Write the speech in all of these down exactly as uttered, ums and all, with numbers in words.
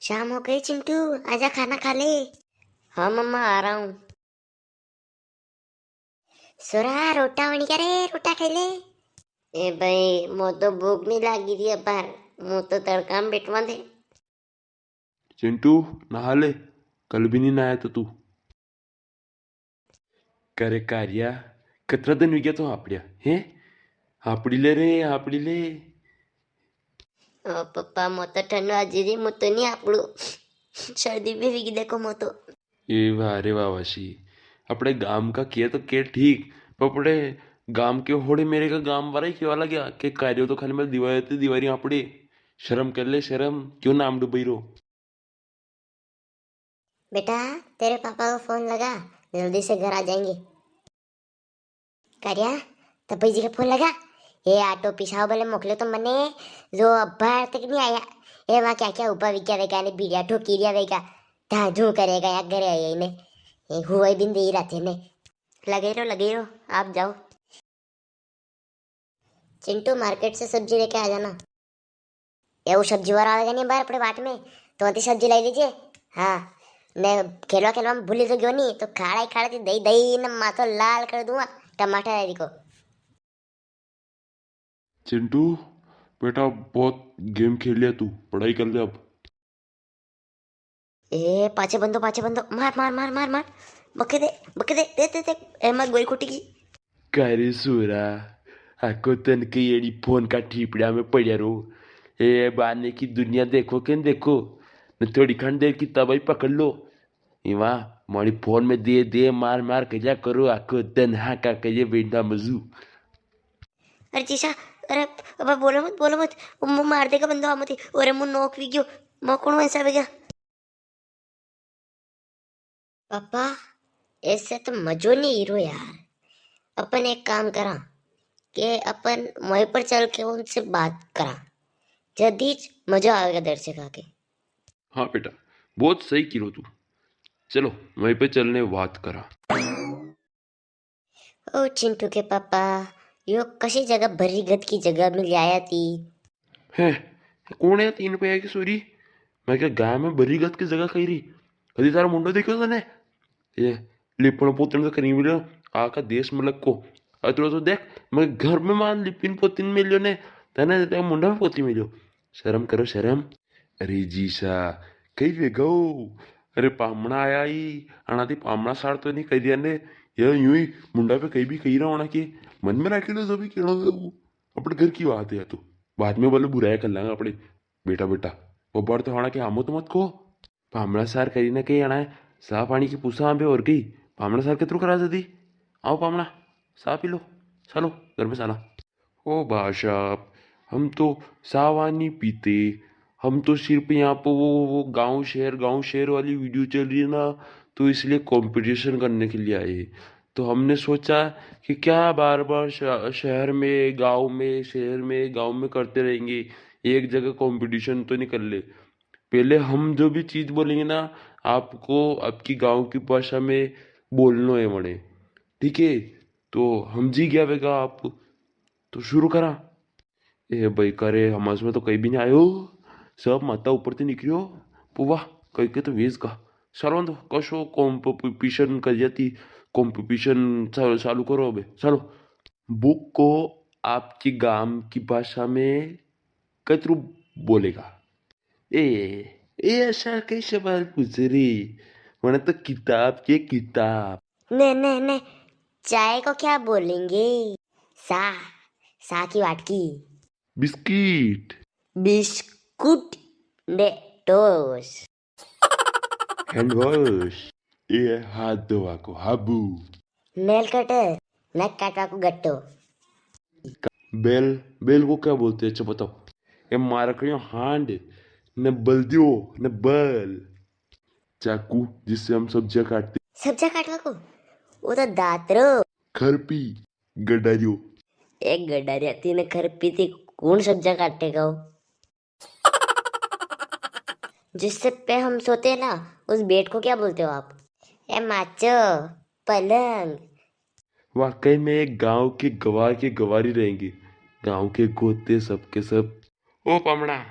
शाम हो गई चिंटू, आजा खाना खा ले। हाँ मम्मा, आ रहा हूँ। सोरा, रोटा वणी क्या रे, रोटा खाई ले। ए भाई, मो तो भूख नी लागी री अबार, मो तो तड़का में बैठवा दे। चिंटू, नहा ले, कल भी नी नहाया तो तू। करे कार्या, कतरा दिन हुई गया तो हापड़िया, हैं? हापड़ी ले रे, हापड़ी ले। ओ पप्पा, मो तो ठंड वाजी री, मु तो नी हापड़ू। सर्दी भी हुई गी देखो मो तो। ए वाह रे वाह वाशी, अपने गाम का किया तो के ठीक, पर अपने गाम के होड़े मेरे का गाम वाला ही केवा लग्या के कार्यो तो खाली मैं दीवारी ते दीवारी हापड़े। शर्म कर ले शर्म, क्यों नाम डुबई रो? बेटा, तेरे पापा को फोन लगा, जल्दी से घर आ जाएंगे। कार्या, तपई जी के फोन लगा। ए, आटो पिसाव बले मोकल्यो तो मने, जो अबार तक नी आया। ए, वां क्या क्या उबा विग्या वेगा ने बीड़िया ठोकी रिया वेगा। धाधू करेगा या घरे आया इने। ए, हुआ ही बिन दे ही रहते ने। लगे रो, लगे रो, आप जाओ। चिंटू, मार्केट से सब्जी लेके आ जाना। ए, वो सब्जी वाला आवेगा नी बार अपने वाट में, तो वती सब्जी लाई लीजे। हाँ, ने खेलवा खेलवा में भूली तो गयो नी, तो खाड़ा ही खाड़ा थी दही दही ने माथो लाल कर दूंगा टमाटर है को। चिंटू, बेटा बहुत गेम खेल लिया तू, पढ़ाई कर ले अब। ए, पाछे बंदो, पाछे बंदो, मार, मार, मार, मार, मार, बके दे, बके दे, दे, दे, दे, ए, मार गोरी खुटी की। का रे सोरा, आखो दन के एड़ी फोन का ठीपड़ा में पड़्या रो। ए, बाने की दुनिया देखो के न देखो, न थोड़ी खंड देर की तबाही पकड़ लो। इवा, मारी फोन में दे, दे, मार, मार, कजा करो, आखो दन हाँ का कजे बेंडा मजू। अरे जीसा, अरे, अब बोलो मत, बोलो मत, मु मार देगा बंदो, आ मत, अरे, मु नोक वी गयो, मो कौन वैसा वेगा? पापा, ऐसे तो मजो नी हीरो यार। अपन एक काम करा, के अपन वहीं पर चल के उनसे बात करा, जदीज मजो आवेगा दर्शक आके। हाँ बेटा, बहुत सही किरो तू। चलो, वहीं पे चलने बात करा। ओ चिंटू के पापा, यो कसी जगह भरी गत की जगह में ले आया थी? हैं, कौन है तीन पैया की सोरी? मैं क्या गाय में भरी गत की जगह कही री? कदी तारा मुंडो देखो तने? ये लिपण पोतण तो करी मिलो, आका देश मलक को। अतरो तो देख, मैं घर में मान लिपिन पोतिन मिल्यो ने, तने ते मुंडा में पोती मिल्यो। शर्म करो, शर्म। अरे जीसा, कई वे गो? अरे पामणा आया ही, अणा ती पामणा सार तो नी कह दिया ने, ये यूं ही मुंडा पे कई भी कही रहा होना के, मन में राखी लो जो भी कहना है वो। अपने घर की बात है या तो, बाद में बोले बुराया कर लांगा अपने। बेटा, बेटा, वो बार तो हाणा के हामो तो मत को। पामणा सार करी ना के अणा सा पाणी की पूछा आंबे और गई। पामणा सार कितरू करा जदी? आओ पामणा, सा पी लो, चालो, घर में चाला। ओ भाई साहब, हम तो सावा नहीं पीते, हम तो सिर्फ यहाँ पर वो, वो गांव शहर, गांव शहर वाली वीडियो चल रही है ना, तो इसलिए कंपटीशन करने के लिए आए। तो हमने सोचा कि क्या बार-बार श-, शहर में, गांव में, शहर में, गांव में करते रहेंगे, एक जगह कंपटीशन तो नहीं कर ले। पहले हम जो भी चीज बोलेंगे ना, आपको आपकी गांव की भाषा में बोलनो है वणे, ठीक है? तो हमजी गया वेगा आप, तो शुरू करा। ए भाई, करे हमज में तो कई भी नहीं आयो, सब माता ऊपर थी निकलियो। पुआ, कई के तो वेज का। सालो तो कशो कंपटीशन कर जाती, कंपटीशन चालू, चालू करो अबे, चलो। बुक को आपकी गांव की भाषा में कतरू बोलेगा? ए, ए ऐसा कई सवाल पूछ री? वरना तो किताब के किताब। ने, ने, ने, चाय को क्या बोलेंगे? सा, सा की वाटकी। बिस्किट। बिस्कुट ने टोस। Hand wash. ये है हाथ धोवा को हाबू। नेल कटर, नख काटवा को गट्टो। बेल, बेल को क्या बोलते हैं? अच्छा बताओ। ये मारकड़ियों हांड, ने बल्दियो, ने बल। चाकू, जिससे हम सब्जियां काटते। सब्जियां काटवा को? वो तो दातरो। खरपी, गडारियो। एक गडारिया थी ने खरपी थी, कौन सब्जियां काटेगा वो? जिससे पे हम सोते हैं ना, उस बेड को क्या बोलते हो आप? ए माचो, पलंग। वाकई में एक गांव के गवार के गवार ही रहेंगे, गांव के गोते सबके सब। ओ पामणा,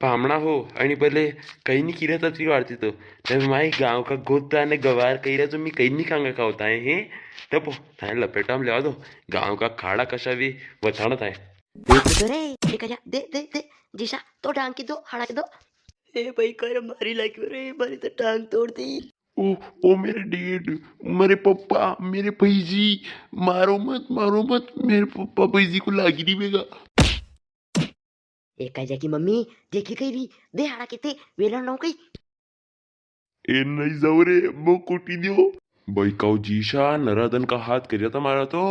पामणा हो, अणी बले कई नी किरा ततरी वारती तो। तब माई गांव का गोता ने गवार कई रहा तो मी कई नी खांगा खाओ ताए हैं। तब ताए लपेटा में लेवा दो, गांव का खाड़ा कशा भी वथाणा ताए। दे तो रे, दे कजा, दे, दे, दे, जीसा, तो टांग की दो, हाड़ा की दो। ए भाई, कर मारी लागियो रे, मारी तो टांग तोड़ दी। ओ, ओ मेरे डैड, मेरे पप्पा, मेरे भाई जी, मारो मत, मारो मत, मेरे पप्पा भाई जी को लागी नी वेगा। ए काजा की मम्मी, देखी कई री, दे हाड़ा किते, वेला ना कई। ए नी जाओ रे, मो कुटी दियो। भाई काऊ जीशा, नरादन का हाथ करिया था मारा तो,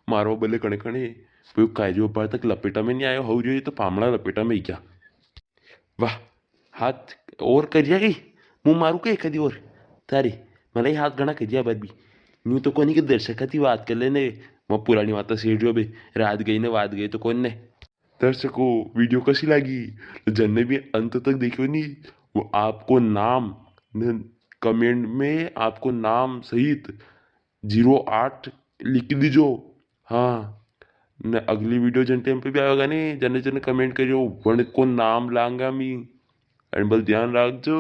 मारो बले कणे कणे, वो कारियो बार तक लपेटा में नी आयो, हो रियो, ये तो पामणा लपेटा में ही क्या। वाह, हाथ और करिया गई, मु मारू के कदी और, तारी, मला ही हाथ घणा करिया बार भी। न्यू तो कोनी के दर्शक थी बात कर लेने, मैं पुरानी बात छेड़ रियो बे, रात गई ने बात गई तो कोन ने। दर्शकों, वीडियो कसी लागी? तो जन्ने भी अंत तक देखियो नी, वो आपको नाम न, कमेंट में आपको नाम सहित ज़ीरो आठ लिख दीजो। हाँ, न अगली वीडियो जन टाइम पे भी आवेगा नी, जने जने कमेंट करियो, वण को नाम लांगा मी। अरे बस ध्यान रखजो।